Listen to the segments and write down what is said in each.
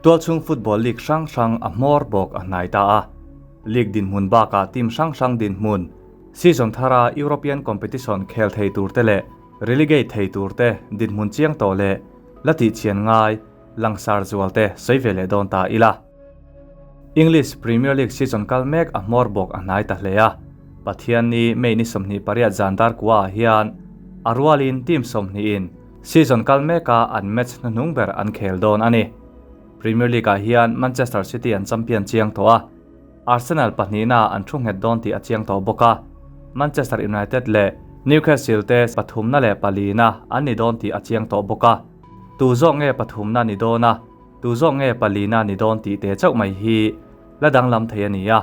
Tualchhung football league hrang hrang a hmawr bawk a hnai ta a. League dinhmun bakah team hrang hrang dinhmun, season thara European competition khel thei tur te leh relegate thei tur te dinhmun chiang tawh leh la tihchian ngai langsar zual te sawi ve leh dawn ta ila. English Premier League season kal mek a hmawr bawk a hnai ta hle a. Pathianni May ni 28 zan dar kua ah hian a rualin team 20 in season kal meka an match hnuhnung ber an khel dawn a ni. Premier League ah hian Manchester City an champion chiang tawh a, Arsenal pahnihna an thu nghet dawn tih a chiang tawh bawk a, Manchester United leh Newcastle te pathumna leh palina an ni dawn tih a chiang tawh bawk a. Tu zawk nge pathumna ni dawn a, tu zawk nge palina ni dawn tih te chauh mai hi la danglam thei a ni a.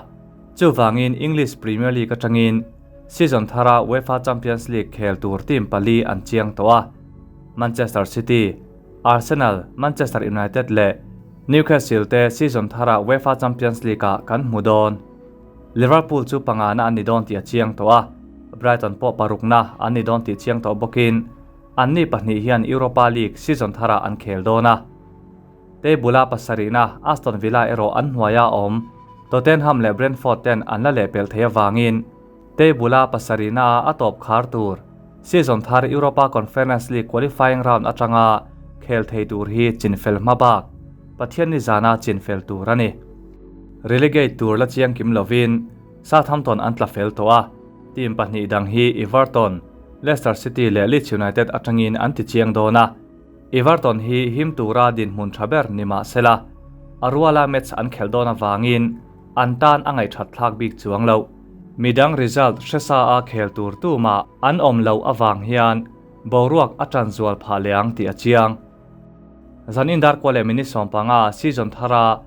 Chuvangin English Premier League atangin season thara UEFA Champions League khel tur team pali an chiang tawh a, Manchester City, Arsenal, Manchester United leh Newcastle te season thara UEFA Champions League ah kan hmu dawn. Liverpool chu pangana an ni dawn tih a chiang tawh a, Brighton pawh parukna an ni dawn tih chiang tawh bawkin anni pahnih hian Europa League season tharah an khel dawn a. Table-a pasarihna Aston Villa erawh an hnuaia awm Tottenham leh Brentford ten an la lehpelh thei avangin table-a pasarihna a tawp khar tur season thar Europa Conference League qualifying round atanga khel thei tur hi chinfel hma bak Pathianni zana chinfel tur a ni. Relegate tur la chiang kim lovin Southampton an tla fel tawh a, team pahnih dang hi Everton, Leicester City leh Leeds United atangin an ti chiang dawn a. Everton hi him tura dinhmun tha ber ni mah sela, a ruala match an khelh dawn avangin an tan a ngaihthat thlak bik chuang loh. Midang result hresa a khel tur tumah an awm loh avang hian boruak a tan zual phah leh ang tih a chiang. Zan indar kua leh minute 15 season thara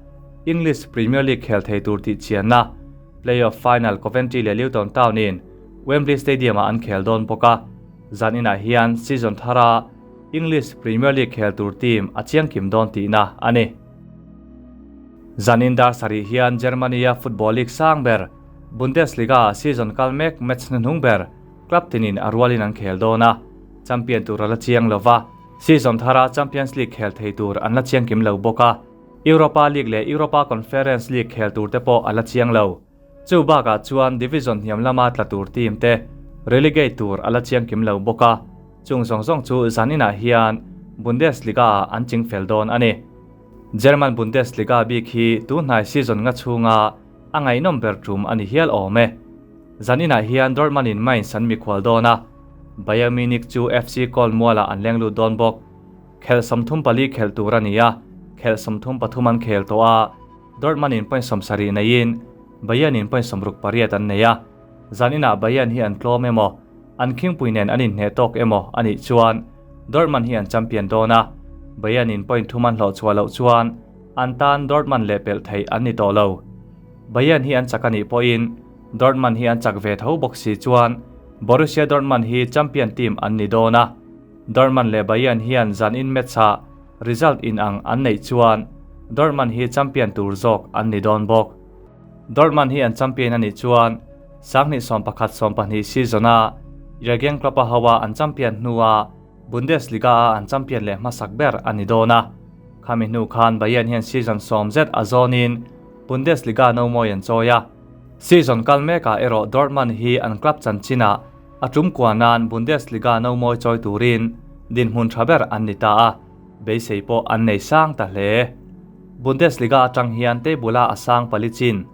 English Premier League khel thei tur tih chianna playoff final Coventry leh Luton Town in Wembley Stadium ah an khel dawn bawk a. Zan inah hian season thara English Premier League khel tur team a chiang kim dawn tihna a ni. Zan indar sarih hian Germany-a football league sang ber Bundesliga season kal mek match hnuhnung ber club tinin a rualin an khel dawn a, champion tur a la chiang lova, season thara Champions League khel thei tur an la chiang kim lo bawk a, Europa League leh Europa Conference League khel tur te pawh a la chiang lo. Chu bakah chuan division hniam lama tla tur team te relegate tur a la chiang kim lo bawk a, chung zawng zawng chu zaninah hian Bundesliga ah an ching fel dawn a ni. German Bundesliga bik hi tunhnai season nga chhunga a ngaihnawm ber tum a ni hial awm e. Zaninah hian Dortmund in Mainz an mikhual dawn a, Bayern Munich chu FC Köln mualah an leng lut dawn bawk. Khelh 34 khelh tur a ni a, khelh 33 an khel tawh a, Dortmund in point 70 neiin Bayern in point 68 an nei a. Zaninah Bayern hi an tlawm emaw, an khingpui nen an inhneh tawk emaw a nih chuan Dortmund hi an champion dawn a, Bayern in point thum an hlawh chhuah loh chuan an tan Dortmund leh pelh theih an ni tawh lo. Bayern hi an chak a nih pawhin Dortmund hi an chak ve tho bawk si chuan Borussia Dortmund hi champion team an ni dawn a, Dortmund leh Bayern hian zan in match ah result in ang an neih chuan Dortmund hi champion tur zawk an ni dawn bawk. Dortmund hi an champion a nih chuan 2011-12 season a Jurgen Klopp a hoa an champion hnua Bundesliga a an champion leh hmasak ber a ni dawn a. Khami hnu khan Bayern hian season 10 zet a zawnin Bundesliga no mawi an chawi a. Season kal mekah erawh Dortmund hi an club chanchinah a tum kua nan Bundesliga no mawi chawi turin dinhmun tha ber an ni ta a, beisei pawh an nei sang ta hle. Bundesliga atang hian table a sang pali chin,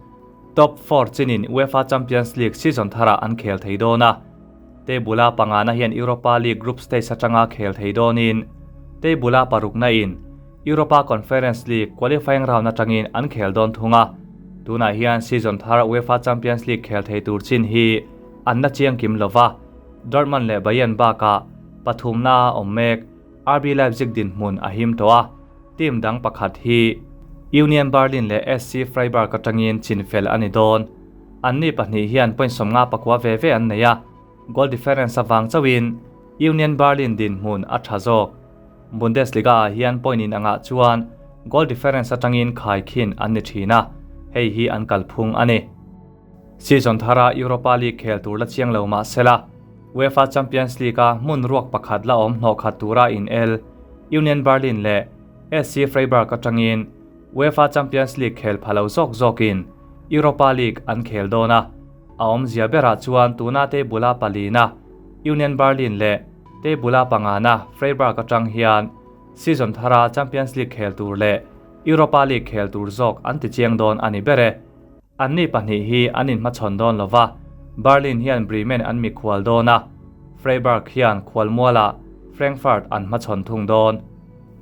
top 4 chinin UEFA Champions League season thara an khel thei dawn a. Table a pangana hian Europa League group stage atanga khel thei dawnin table a parukna in Europa Conference League qualifying round atangin an khel dawn thunga. Tunah hian season thar UEFA Champions League khel thei tur chin hi an la chiang kim lova. Dortmund leh Bayern bakah pathumna awm mek RB Leipzig dinhmun a him tawh a. Team dang pakhat hi Union Berlin leh SC Freiburg atangin chinfel a ni dawn. Anni pahnih hian point 54 ve ve an nei a, goal difference awang chauhin Union Berlin dinhmun a tha zawk. Bundesliga ah hian point in angah chuan goal difference atangin khai khin an ni thin a, hei hi an kalphung a ni. Season thara Europa League khel tur la chiang lo mah sela, UEFA Champions League a hmun ruak pakhat la awm hnawh khat tura in el Union Berlin leh SC Freiburg atangin UEFA Champions League khel pha lo zawk zawkin Europa League an khel dawn a, a awmzia berah chuan tuna table-a palina Union Berlin leh table-a pangana Freiburg atang hian season thara Champions League khel tur leh Europa League khel tur zawk an ti chiang dawn a ni ber e. Anni pahnih hi an inhmachhawn dawn lo va, Berlin hian Bremen an mikhual dawn a, Freiburg hian khualmualah Frankfurt an hmachhawn thung dawn.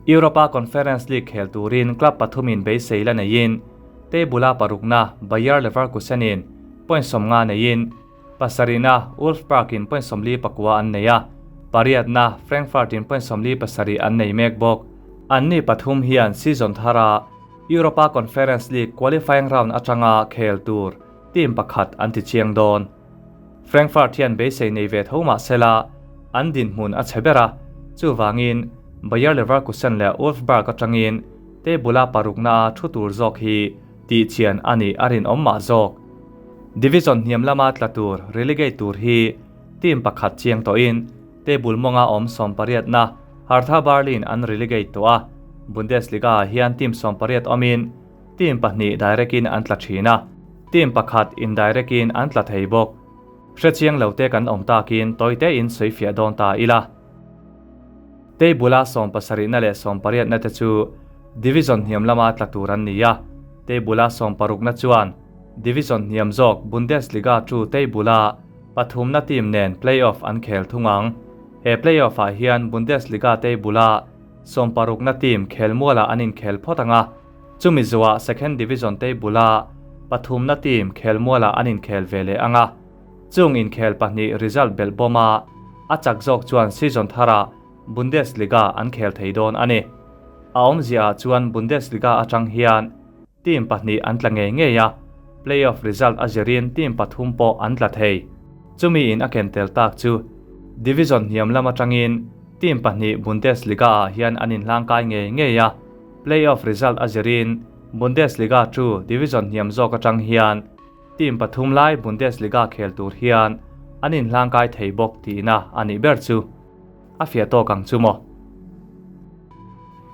Europa Conference League khel turin club pathumin beisei la neiin, table-a parukna Bayer Leverkusen-in point 50 neiin, pasarihna Wolfsburg-in point 49 an nei a, pariatna Frankfurt-in point 47 an nei mek bawk. Anni pathum hian season thara Europa Conference League qualifying round atanga khel tur team pakhat an ti chiang dawn. Frankfurt hian beisei nei ve tho mah sela an dinhmun a chhe ber a, chuvangin Bayer Leverkusen leh Wolfsburg atangin table-a parukna a thu tur zawk hi tih chian a nih a rinawm mah zawk. Division hniam lama tla tur relegate tur hi team pakhat chiang tawhin table mawnga awm sawmpariatna Hertha Berlin an relegate tawh a, Bundesliga-ah hian team 18 awmin team pahnih direct-in an tla thin a, team pakhat indirect-in an tla thei bawk. Hrechiang lo te kan awm takin tawite-in sawifiah dawn ta ila. Table-a sawmpasarihna leh sawmpariatna te chu division hniam lama tla tur an ni a, table-a sawmparukna chuan division hniam zawk Bundesliga 2 table-a pathumna team nen play-off an khel thung ang. He play-off-ah hian Bundesliga table-a sawmparukna team khelmualah an inkhel phawt ang a, chumi zuah second division table-a pathumna team khelmualah an inkhel ve leh ang a. Chung inkhel pahnih result belh bawma a chak zawk chuan season tharah Bundesliga an khel thei dawn a ni. A awmziaah chuan Bundesliga atang hian team pahnih an tla ngei ngei a, play-off result a zirin team pathum pawh an tla thei. Chumi in a ken tel tak chu division hniam lam atangin team pahnih Bundesliga-ah hian an inhlangkai ngei ngei a, play-off result a zirin Bundesliga 2 division hniam zawk atang hian Team pathum lai Bundesliga khel tur hian an inhlangkai thei bawk tihna a nih ber chu a fiah tawk ang chu maw?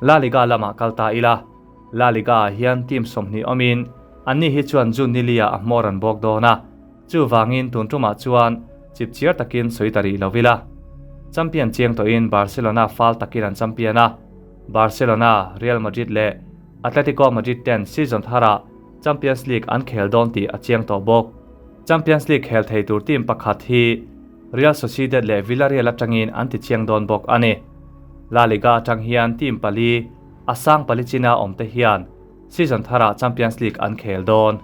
La Liga lamah kal ta ila, La Liga-ah hian team 20 awmin anni hi chuan June ni lia a hmawr an bawk dawn a, chuvangin tun tumah chuan chip chiar takin sawi ta rih lo ila. Champion chiang tawhin Barcelona fal takin an champion a, Barcelona, Real Madrid leh Atletico Madrid ten season tharah Champions League an khel dawn tih a chiang tawh bawk. Champions League khel thei tur team pakhat hi Real Sociedad leh Villarreal atangin an ti chiang dawn bawk a ni. La Liga atang hian team pali, a sang pali china awm te hian season tharah Champions League an khel dawn.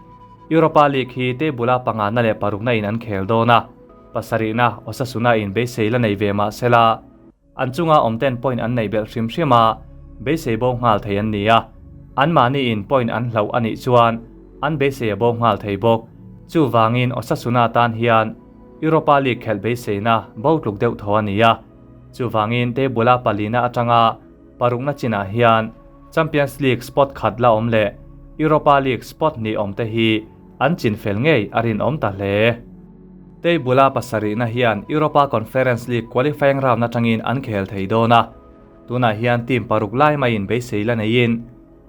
Europa League hi table-a pangana leh parukna in an khel dawn a, pasarihna Osasuna in beisei la nei ve mah sela, An chunga awm ten point an neih belh hrim hrim a, beisei bo nghal thei an ni a. Anmahni in point an hlauh a nih chuan an beisei a bo nghal thei bawk. Chuvangin Osasuna tan hian Europa League khelh beiseina bo tluk deuh tho a ni a. Chuvangin table-a palina atanga parukna chinah hian Champions League spot khat la awm leh Europa League spot hnih awm te hi an chinfel ngei a rinawm ta hle. Table-a pasarihna hian Europa Conference League qualifying round atangin an khel thei dawn a, tunah hian team paruk lai maiin beisei la neiin,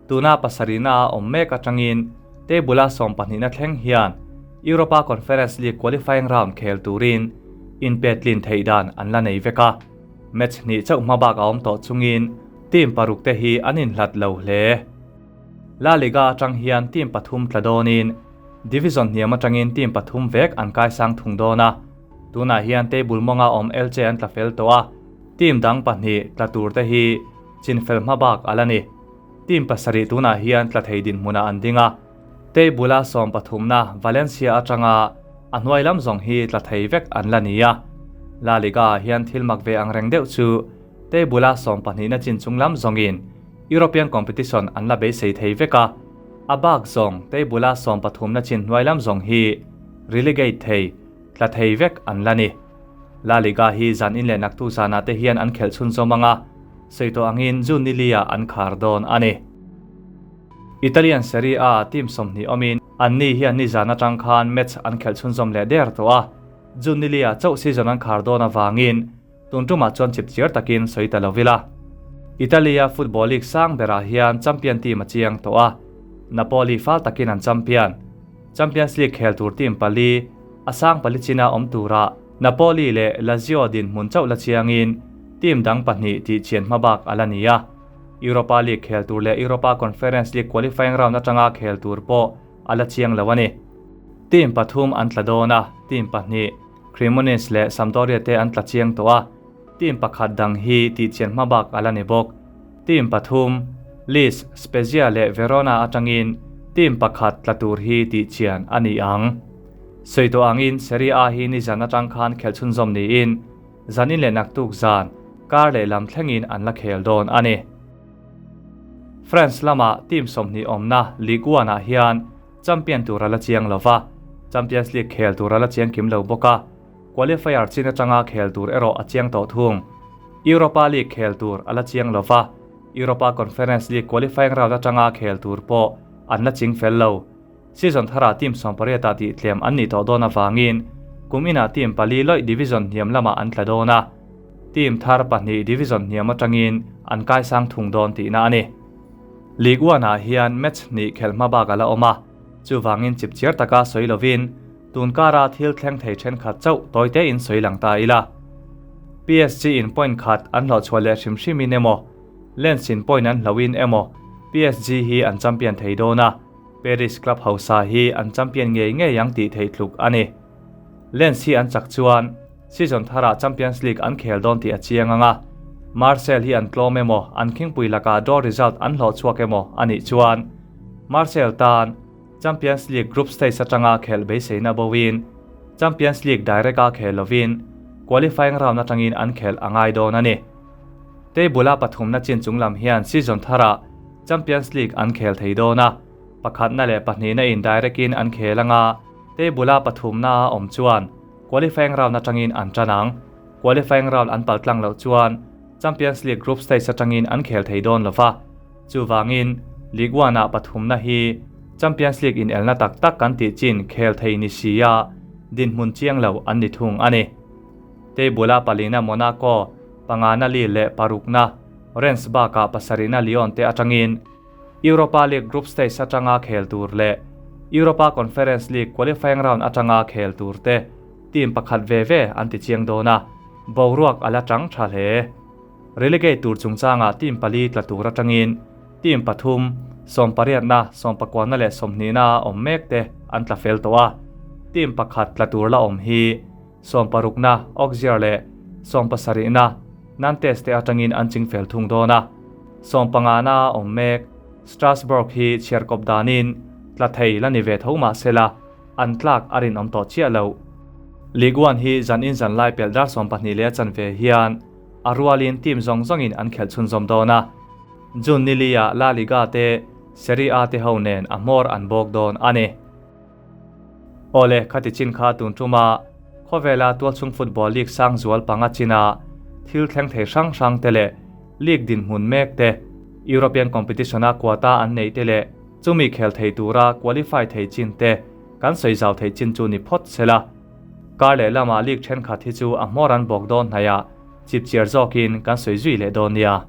tuna pasarihna a awm mek atangin table-a sawmpahnihna thleng hian Europa Conference League qualifying round khel turin inpetlin theih dan an la nei vek a, match hnih chauh hma bak a awm tawh chungin team paruk te hi an inhlat lo hle. La Liga atang hian team pathum tla dawnin Division hniam atangin team pathum vek an kaisang thung dawn a, tunah hian table mawnga awm Elche an tla fel tawh a, team dang pahnih tla tur te hi chinfel hma bak a la ni. Team pasarih tunah hian tla thei dinhmunah an ding a, table-a 13na Valencia atanga a hnuai lam zawng hi tla thei vek an la ni a. La Liga-ah hian thil mak ve ang reng deuh chu table-a 12na chin chung lam zawngin European competition an la beisei thei vek a, A bak zawng table-a 13na chin hnuai lam zawng hi relegate thei, tla thei vek an la ni. La Liga hi zan in leh naktu zanah te hian an khelh chhunzawm ang a, sawi tawh angin June ni li-ah an khar dawn a ni. Italian Serie A team 20 awmin anni hian nizan atang khan match an khelh chhunzawm leh der tawh a, June ni li-ah chauh season an khar dawn avangin tun tumah chuan chip chiar takin sawi ta lo ila. Italy-a football league sang berah hian champion team a chiang tawh a. Napoli fal takin an champion. Champions League khel tur team pali, a sang pali china awm tura Napoli leh Lazio dinhmun chauh la chiangin team dang pahnih tih chian hmabak a la ni a. Europa League khel tur leh Europa Conference League qualifying round atanga khel tur pawh a la chiang lo a ni. Team pathum an tla dawn a, team pahnih, Cremonese leh Sampdoria te an tla chiang tawh a, team pakhat dang hi tih chian hmabak a la ni bawk. Team pathum, Lecce, Spezia leh Verona atangin team pakhat tla tur hi tih chian a ni ang. Sawi tawh angin Serie A hi nizan atang khan khelh chhunzawm niin zanin leh naktuk zan kar lehlam thlengin an la khel dawn a ni. France lama team 20 awmna Ligue 1 ah hian champion tur a la chiang lo va, Champions League khel tur a la chiang kim lo bawk a, qualifier chin atanga khel tur erawh a chiang tawh thung. Europa League khel tur a la chiang lo va, Europa Conference League qualifying round atanga khel tur pawh an la ching fel lo. Season tharah team 18 ah tih tlem an nih tawh dawn avangin kum inah team pali lawih division hniam lamah an tla dawn a, team thar pahnih division hniam atangin an kaisang thung dawn tihna a ni. League 1 ah hian match hnih khelh hma bak a la awm a, chuvangin chipchiar taka sawi lovin tun kara thil thleng thei thenkhat chauh tawi tein sawi lang ta ila. PSG in point khat an hlawhchhuah leh hrim hrimin emaw, Lens in point an hlauhin emaw PSG hi an champion thei dawn a, Paris club hausa hi an champion ngei ngei ang tih theih tluk a ni. Lens hi an chak chuan season tharah Champions League an khel dawn tih a chiang ang a, Marseille hi an tlawm emaw an khingpui lakah draw result an hlawh chhuak emaw a nih chuan Marseille tan Champions League group stage atanga khelh beiseina boin Champions League direct a khel lovin qualifying round atangin an khelh a ngai dawn a ni. Table-a pathumna chin chung lam hian season tharah Champions League an khel thei dawn a, pakhatna leh pahnihna in direct in an khel anga table-a pathumna a awm chuan qualifying round atangin an tan ang. Qualifying round an pal tlang loh chuan Champions League group stage atangin an khel thei dawn lova, chuvangin Ligue 1 ah pathumna hi Champions League in elna tak tak kan tih chin khel thei ni si a, dinhmun chiang lo an ni thung a ni. Table-a palina Monaco, pangana Lille leh parukna Rennes bakah pasarihna Lyon te atangin Europa League group stage atanga khel tur leh Europa Conference League qualifying round atanga khel tur te team pakhat ve ve an ti chiang dawn a, boruak a la tang tha hle. Relegate tur chungchangah team pali tla tur atangin team pathum, sawmpariatna, sawmpakuana leh sawmhnihna a awm mek te an tla fel tawh a, team pakhat tla tur la awm hi sawmparukna, Auxerre leh sawmpasarihna, Nantes te atangin an ching fel thung dawn a, sawmpangana a awm mek Strasbourg hi chhiarkawp danin tla thei la ni ve tho mah sela an tlak a rinawm tawh chiah lo. Ligue 1 hi zan in zan lai pelh dar 12 leh a chanve hian a rualin team zawng zawngin an khelh chhunzawm dawn a, June nili-ah La Liga te Serie A te ho nen a hmawr an bawk dawn a ni. Awle, khati chin kha tun tuma khawvela tualchhung football league sang zual panga china thil thleng thei hrang hrang te leh league dinhmun mek te, European competition-a quota an neih te leh chumi khel thei tura qualify thei chin te kan sawi zau thei chin chu ni phawt sela. Kar leh lama league thenkhat hi chu a hmawr an bawk dawn hnaihah chipchiar zawkin kan sawi zui leh dawn nia.